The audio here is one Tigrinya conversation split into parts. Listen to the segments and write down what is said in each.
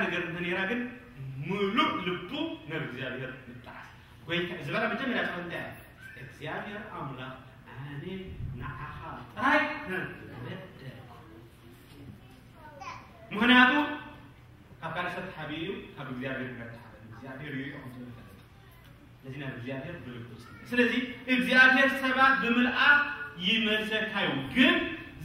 ነገር እንተነይራ ግን፣ ምሉእ ልቡ ናብ እግዚኣብሔር ምጣዓስ። ጎይታ ዝበላ መጀመርያ ጸሎት እንታይ እያ? እግዚኣብሔር ኣምላኽ፣ ኣነ ንዓኻ ጥራይ በደልኩ። ምኽንያቱ ካብ ካልእ ሰብ ተሓቢኡ እዩ፣ ካብ እግዚኣብሔር ግና ተሓበ። እግዚኣብሔር እዩ ኢኹም ትብል ፈለጥ። ነዚ ናብ እግዚኣብሔር ብልቡ ጽልእ። ስለዚ እግዚኣብሔር ሰባት ብምልኣኽ ይመልሰካ እዩ፣ ግን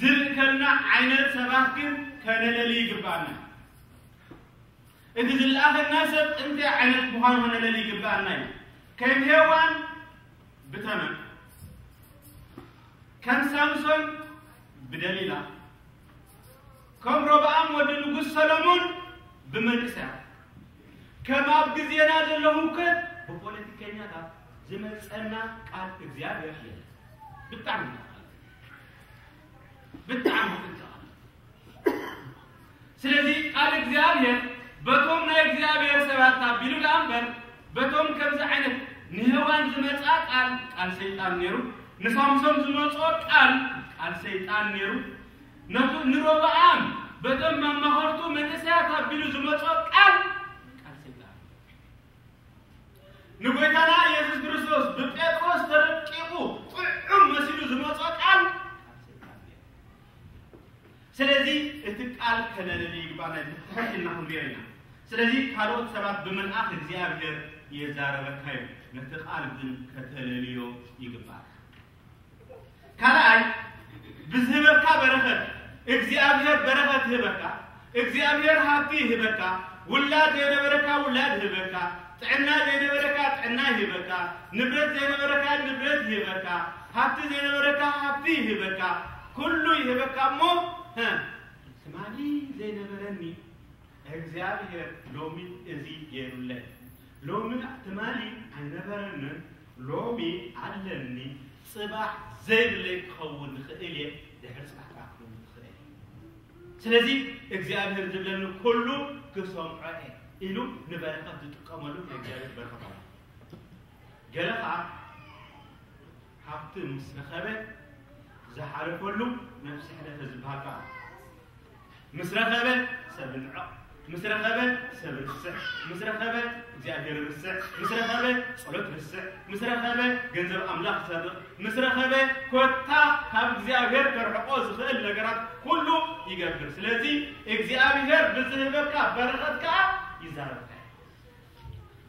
ዝልእከልና ዓይነት ሰባት ግን ከነለሊ ይግባና። እቲ ዝለኣኸና ሰብ እንታይ ዓይነት ምዃኑ ከነለሊ ይግባና እዩ። ከም ሄዋን ብተመን፣ ከም ሳምሶን ብደሊላ፣ ከም ሮብዓም ወዲ ንጉስ ሰሎሞን ብመንእሰያት፣ ከም ኣብ ግዜና ዘሎ ህውከት ብፖለቲከኛታት ዝመጸና ቃል እግዚኣብሔር የለን። ብጣዕሚ ብጣዕሚ ጥንቃቐ። ስለዚ ቃል እግዚኣብሔር በቶም ናይ እግዚኣብሔር ሰባት ኣቢሉ ደኣ እምበር፣ በቶም ከምዚ ዓይነት ንሄዋን ዝመጻ ቃል፣ ቃል ሰይጣን ነይሩ፣ ንሳምሶን ዝመጾ ቃል፣ ቃል ሰይጣን ነይሩ፣ ነቱ-፣ ንሮብዓም በቶም መማኸርቱ መንእሰያት ኣቢሉ ዝመጾ ቃል፣ ቃል ሰይጣን። ንጎይታና ኢየሱስ ክርስቶስ ብጴጥሮስ ተረቂቑ ጥዑም መሲሉ ዝመጾ ቃል፣ ቃል ሰይጣን ነይሩ። ስለዚ እቲ ቃል ከነለሊ ይግባና፣ ብትሕት ኢልና ክንሪኦ ኢና። ስለዚ ካልኦት ሰባት ብምልኣኽ እግዚኣብሔር የዛረበካ እዩ፣ ነቲ ቃል ግን ከተለልዮ ይግባእ። ካልኣይ፣ ብዝህበካ በረኸት፣ እግዚኣብሔር በረኸት ይህበካ፣ እግዚኣብሔር ሃብቲ ይህበካ፣ ውላድ ዘይነበረካ ውላድ ይህበካ፣ ጥዕና ዘይነበረካ ጥዕና ይህበካ፣ ንብረት ዘይነበረካ ንብረት ይህበካ፣ ሃብቲ ዘይነበረካ ሃብቲ ይህበካ፣ ኩሉ ይህበካ እሞ፣ ሀ፣ ትማሊ ዘይነበረኒ እግዚኣብሔር ሎሚ እዚ ገይሩለይ። ሎሚ ትማሊ ኣይነበረንን፣ ሎሚ ኣለኒ፣ ጽባሕ ዘይብለይ ክኸውን ንኽእል እየ፣ ድሕሪ ጽባሕ ከኣ ክኸውን ንኽእል እየ። ስለዚ እግዚኣብሔር ዝብለኒ ኩሉ ክሰምዖ እየ ኢሉ ንበረኸት ዝጥቀመሉ ናይ እግዚኣብሔር በረኸት ኣሎ። ገለ ከኣ ሃብቲ ምስ ረኸበ ዝሓለፈሉ ነብሲ ሕለፈ ዝበሃል ከኣ ኣሎ። ምስ ረኸበ ሰብ ንዕቕ፣ ምስ ረኸበ ሰብ ርስዕ፣ ምስ ረኸበ እግዚኣብሔር ርስዕ፣ ምስ ረኸበ ጸሎት ርስዕ፣ ምስ ረኸበ ገንዘብ ኣምላኽ ይሰርቕ፣ ምስ ረኸበ ኮታ ካብ እግዚኣብሔር ከርሕቆ ዝኽእል ነገራት ኩሉ ይገብር። ስለዚ እግዚኣብሔር ብዝህበካ በረኸት ከኣ ይዛረበካ እዩ።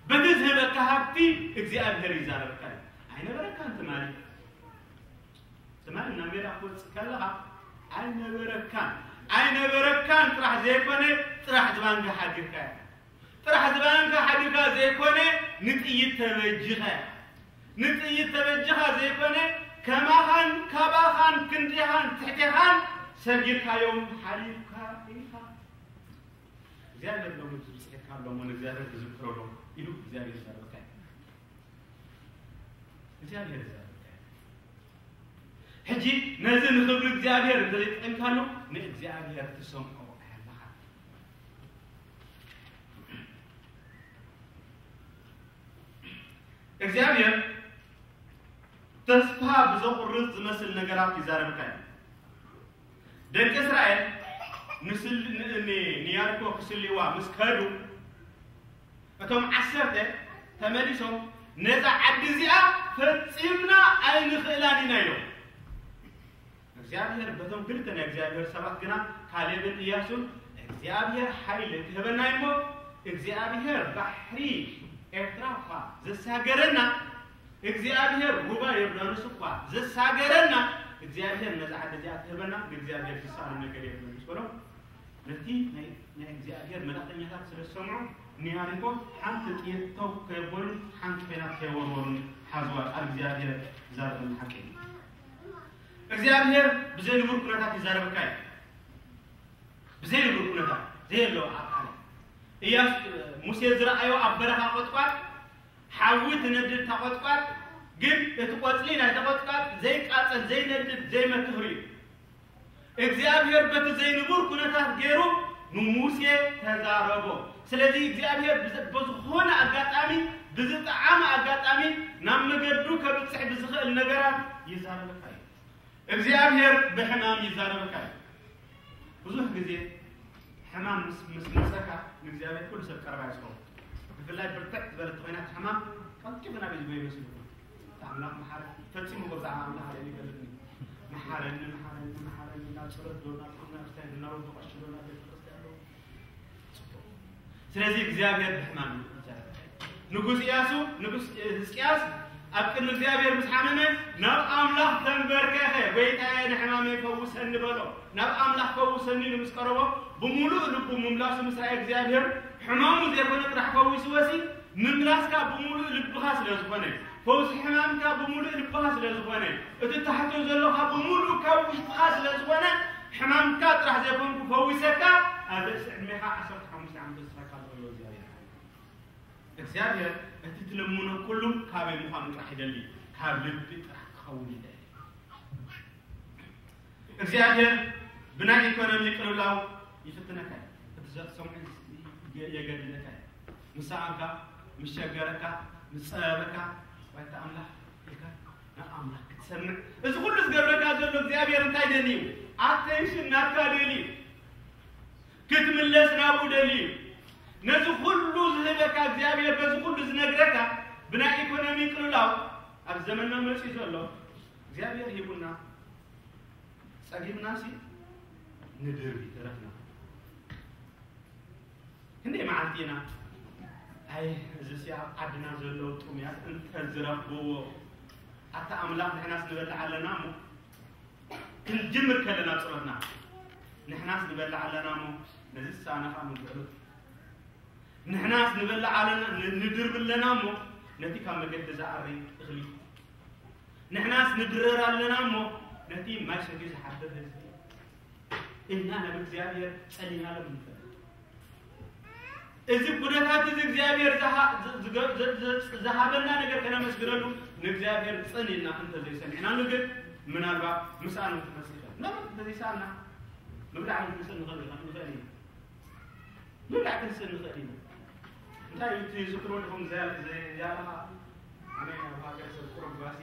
በቲ ዝህበካ ሃብቲ እግዚኣብሔር ይዛረበካ እዩ። ኣይነበረካን ትማሊ። ትማሊ ናብ ሜዳ ክትወጽእ ከለኻ ኣይነበረካን። ኣይነበረካን ጥራሕ ዘይኮነ፣ ጥራሕ ዝባንካ ሓዲርካ ኢኻ። ጥራሕ ዝባንካ ሓዲርካ ዘይኮነ፣ ንጥይት ተበጂኻ ኢኻ። ንጥይት ተበጂኻ ዘይኮነ፣ ከማኻን ካባኻን ክንድኻን ትሕቴኻን ሰጊርካዮም ሓሊፍካ ኢኻ። እግዚኣብሔር ሎሚ ብፅሒትካ ኣሎ እሞ ንእግዚኣብሔር ትዝክሮ ዶ ኢሉ እግዚኣብሔር ይዛረበካ እዩ። እግዚኣብሔር ይዛረበካ እዩ። ሕጂ ነዚ ንኽብሪ እግዚኣብሔር እንተዘይጠቀምካሉ ንእግዚኣብሔር ትሰምዖ ኣየለኻን። እግዚኣብሔር ተስፋ ብዘቑርጽ ዝመስል ነገራት ይዛረበካ እዩ። ደቂ እስራኤል ንስል- ን- ን- ንያሪኮ ክስልይዋ ምስ ከዱ እቶም ዓሰርተ ተመሊሶም ነዛ ዓዲ እዚኣ ፈጺምና ኣይንኽእላን ኢና ኢሎም። እግዚኣብሔር በቶም ክልተ ናይ እግዚኣብሔር ሰባት ግና ካሌብን እያሱን እግዚኣብሔር ሓይሊ ክህበና እሞ እግዚኣብሔር ባሕሪ ኤርትራ እኳ ዘሳገረና እግዚኣብሔር ሩባ ዮርዳኖስ እኳ ዘሳገረና እግዚኣብሔር ነዛ ዓዲ እዚኣ ክህበና ንእግዚኣብሔር ዝሳነ ነገር የብሉን ምስ በሎም ነቲ ናይ እግዚኣብሔር መልእኽተኛታት ስለ ዝሰምዑ ንያሪኮ ሓንቲ ጥይት ተው ከየበሉን ሓንቲ ኲናት ከየወርወሩን ሓዝዋ። ቃል እግዚኣብሔር ዝዛረበና ሓቂ እዩ። እግዚኣብሔር ብዘይ ንቡር ኩነታት ይዛረበካ እዩ። ብዘይ ንቡር ኩነታት ዘየለዎ ዓቃለ እያሱ ሙሴ ዝረኣዮ ኣብ በረኻ ቆጥቋጥ ሓዊ ትነድድ እታ ቆጥቋጥ ግን እቲ ቆጽሊ ናይታ ቆጥቋጥ ዘይቃጸል ዘይነድድ ዘይመክኽሪ እዩ። እግዚኣብሔር በቲ ዘይንቡር ኩነታት ገይሩ ንሙሴ ተዛረቦ። ስለዚ እግዚኣብሔር ብዘ- በዝኾነ ኣጋጣሚ ብዝጠዓመ ኣጋጣሚ ናብ መገዱ ከብጽሕ ብዝኽእል ነገራት ይዛረበካ እዩ። እግዚኣብሔር ብሕማም ይዛረበካ እዩ። ብዙሕ ግዜ ሕማም ምስ ምስ መጸካ ንእግዚኣብሔር ኩሉ ሰብ ቀረባ እዩ ዝኸውን። ብፍላይ ብርትዕ ዝበለት ኮይና ሕማም ቀልጢፉ ናብ እዩ ይመስልኩም። ኣምላኽ መሓረ ፈጺሙ ብዛዕባ ኣምላኽ ኣለ ይፈልጥኒ። መሓረኒ መሓረኒ መሓረኒ ናብ ጸሎት ዶ ናብ ቁና ስታይ ዶ ናብ ዶ ቀሽ ዶ ናብ ቤተ ክርስቲያን ዶ። ስለዚ እግዚኣብሔር ብሕማም ንጉስ ኢያሱ ንጉስ ህዝቅያስ ኣብ ቅድሚ እግዚኣብሔር ምስ ሓመመ ናብ ኣምላኽ ተንበርከኸ። ጎይታየ ንሕማመይ ፈውሰኒ በሎ። ናብ ኣምላኽ ፈውሰኒ ኢሉ ምስ ቀረቦ ብምሉእ ልቡ ምምላሱ ምስ ረኣየ እግዚኣብሔር ሕማሙ ዘይኮነ ጥራሕ ፈዊስዎሲ ምምላስካ ብምሉእ ልብኻ ስለ ዝኾነ፣ ፈውሲ ሕማምካ ብምሉእ ልብኻ ስለ ዝኾነ፣ እቲ ትሓቶ ዘለኻ ብምሉእ ካብ ውሽጥኻ ስለ ዝኾነ ሕማምካ ጥራሕ ዘይኮንኩ ፈዊሰካ ኣብ ርእሲ ዕድሜኻ ዓሰርተ ሓሙሽተ ዓመት ተስፋካ ኣሎ እግዚኣብሔር። እግዚኣብሔር እቲ ትልምኖ ኩሉ ካበይ ምዃኑ ጥራሕ ይደሊ፣ ካብ ልቢ ጥራሕ ክኸውን ይደሊ። እግዚኣብሔር ብናይ ኢኮኖሚ ቅልውላው ይፍትነካ እዩ። እቲ ሰምዑ የገድደካ እዩ። ምስ ሰኣንካ፣ ምስ ሸገረካ፣ ምስ ጸበበካ፣ ዋይታ ኣምላኽ ኢልካ ናብ ኣምላኽ ክትሰምዕ፣ እዚ ኩሉ ዝገብረካ ዘሎ እግዚኣብሔር እንታይ ደልዩ? ኣቴንሽን ናትካ ደልዩ። ክትምለስ ናብኡ ደልዩ። ነዚ ኩሉ ዝህበካ እግዚኣብሔር በዚ ኩሉ ዝነግረካ ብናይ ኢኮኖሚ ቅልውላው ኣብ ዘመንና መጺኡ ዘሎ እግዚኣብሔር ሂቡና ጸጊብናሲ ንድርቢ ተረፍና። ክንደይ መዓልቲ ኢና ኣይ እዚሲ ኣብ ዓድና ዘለዉ ጥሙያት እንተዝረኽብዎ ኣታ ኣምላኽ ንሕናስ ንበልዕ ኣለና እሞ ክንጅምር ከለና ጸሎትና ንሕናስ ንበልዕ ኣለና እሞ ነዚ ዝሰኣነ ከዓ ንብዕሉ ንሕናስ ንበልዕ ኣለና ንድርቢ ኣለና እሞ ነቲ ካብ መገዲ ዝኣሪ እኽሊ ንሕናስ ንድረር ኣለና እሞ ነቲ ማይ ሰትዩ ዝሓድር ህዝቢ ኢልና ናብ እግዚኣብሔር ጸሊናሎም ንፈልጥ። እዚ ኩነታት እዚ እግዚኣብሔር ዝሃበና ነገር ከነመስግነሉ ንእግዚኣብሔር ጽን ኢልና እንተዘይሰሚዕናሉ ግን ምናልባት ምስኣን ክትመጽእ ይኽእል። ምናልባት እንተዘይሰኣና ምብላዕ ክንስእ ንኽእል ንኽእል ኢና። ምብላዕ ክንስእ ንኽእል ኢና። እንታይ እዩ እቲ ዝክሮ ድኹም ያለኻ ኣነ ኣብ ሃገር ሰብ ቁሩብ ጓሲ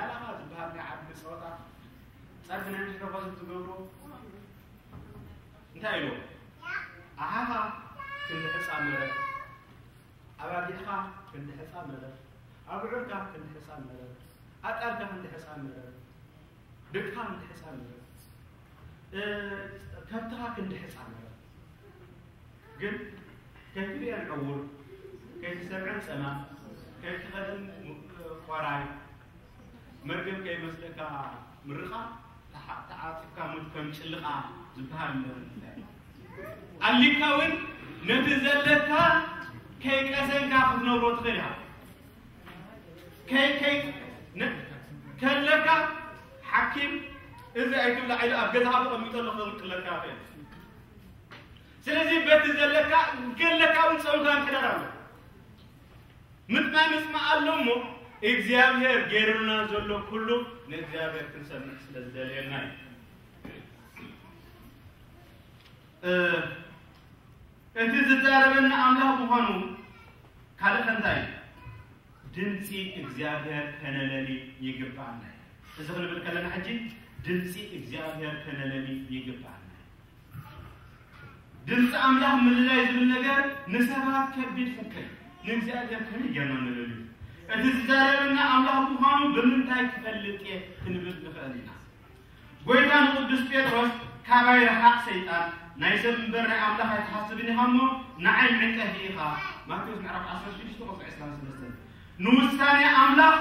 ያለኻ ዝበሃል ናይ ዓዲ ጸወታ ጸርፊ ናይ ምሽረፋ ዝትገብሮ እንታይ ኢልዎ? ኣሓኻ ክንዲ ሕፃ መረብ፣ ኣባጊዕኻ ክንዲ ሕፃ መረብ፣ ኣብዑርካ ክንዲ ሕፃ መረብ፣ ኣጣልካ ክንዲ ሕፃ መረብ፣ ደቅኻ ክንዲ ሕፃ መረብ፣ ከብትኻ ክንዲ ሕፃ መረብ። ግን ከይትርእየን ዕውር፣ ከይትሰምዐን ጸማም፣ ከይትኸድን ቆራይ፣ መርገም ከይመስለካ ምርቓ ተዓጺፍካ ሙት ከም ጭልቓ ዝበሃል ኣሊካ እውን ነቲ ዘለካ ከይቀሰንካ ክትነብሮ ትኽእል ኢኻ። ከይ ከይ ከለካ ሓኪም እዚ ኣይትብላዕ ኢሉ ኣብ ገዛኻ ተቐሚጦ ኣሎ ክቕልቅለካ ይኽእል። ስለዚ በቲ ዘለካ ከለካ እውን ጸውካ ምሕዳር ኣሎ። ምጥማይ ምጽማእ ኣሎ እሞ እግዚኣብሔር ገይሩልና ዘሎ ኩሉ ንእግዚኣብሔር ክንሰምዕ ስለ ዝደልየና እዩ። እቲ ዝዛረበና ኣምላኽ ምዃኑ ካልእ ከንታይ ድምፂ እግዚኣብሔር ከነለሊ ይግባኣና። እዚ ክንብል ከለና ሕጂ ድምፂ እግዚኣብሔር ከነለሊ ይግባኣና። ድምፂ ኣምላኽ ምልላይ ዝብል ነገር ንሰባት ከቢድ ሕከይ ንእግዚኣብሔር ከመይ ጌርና ንለልዩ? እቲ ዝዛረበና ኣምላኽ ምዃኑ ብምንታይ ክፈልጥ እየ ክንብል ንኽእል ኢና። ጎይታ ንቅዱስ ጴጥሮስ ካባይ ረሓቕ ሰይጣን ናይ ሰብ እምበር ናይ ኣምላኽ ኣይትሓስብን ኢኻ እሞ ንዓይ ምዕቀፊ ኢኻ። ማቴዎስ ምዕራፍ ዓሰርተ ሽዱሽተ ቁፅሪ ዕስራን ሰለስተን። ንውሳኔ ኣምላኽ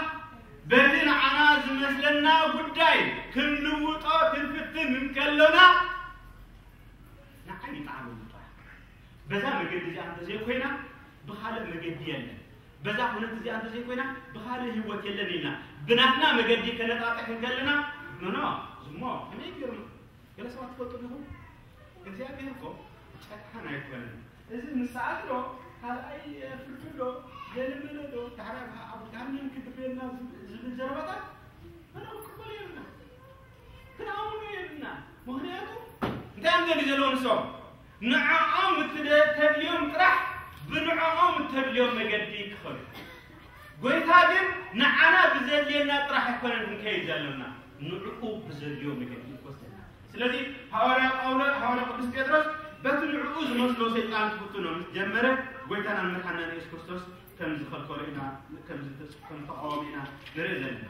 በቲ ንዓና ዝመስለና ጉዳይ ክንልውጦ ክንፍትን እንከሎና ንዓይ ይጠዓመኒ ጥራሕ። በዛ መገዲ እዚኣ እንተዘይኮይና ብኻልእ መገዲ የለን። በዛ ኩነት እዚኣ እንተዘይኮይና ብኻልእ ህይወት የለን ኢልና ብናትና መገዲ ከነጣጥሕ እንከለና ኖኖ ዝሞ ከመይ ገይሩ ገለ ሰባት ትፈልጡ ኣለኹም እግዚኣብሔር እኮ ጨካን ኣይኮነን። እዚ ንስዓት ዶ ካልኣይ ፍርዲ ዶ ገለመለ ዶ ዳሕራይ ኣብ ጋርንን ክድርብየና ዝብል ዘረባታት ኣነ ክቅበል የብልና። ክንኣምኖ የብልና። ምክንያቱ እንታይ እዮም ዘድሊ ዘለዉ ንሶም ንዕኦም እተድልዮም ጥራሕ ብንዕኦም እተድልዮም መገዲ ክኸዱ። ጎይታ ግን ንዓና ብዘድልየና ጥራሕ ኣይኮነን ክንከይድ ዘለና ንዕኡ ብዘድልዮ መገዲ ይወስደና። ስለዚ ሃዋርያ ጳውሎ ሃዋርያ ቅዱስ ጴጥሮስ በቲ ንዕኡ ዝመስሎ ሰይጣን ክፍትኖ ምስ ጀመረ፣ ጎይታናን መድሓናን የሱስ ክርስቶስ ከም ዝኸልከሎ ኢና፣ ከም ዝተስ-፣ ከም ዝተቃወመ ኢና ንርኢ ዘለና።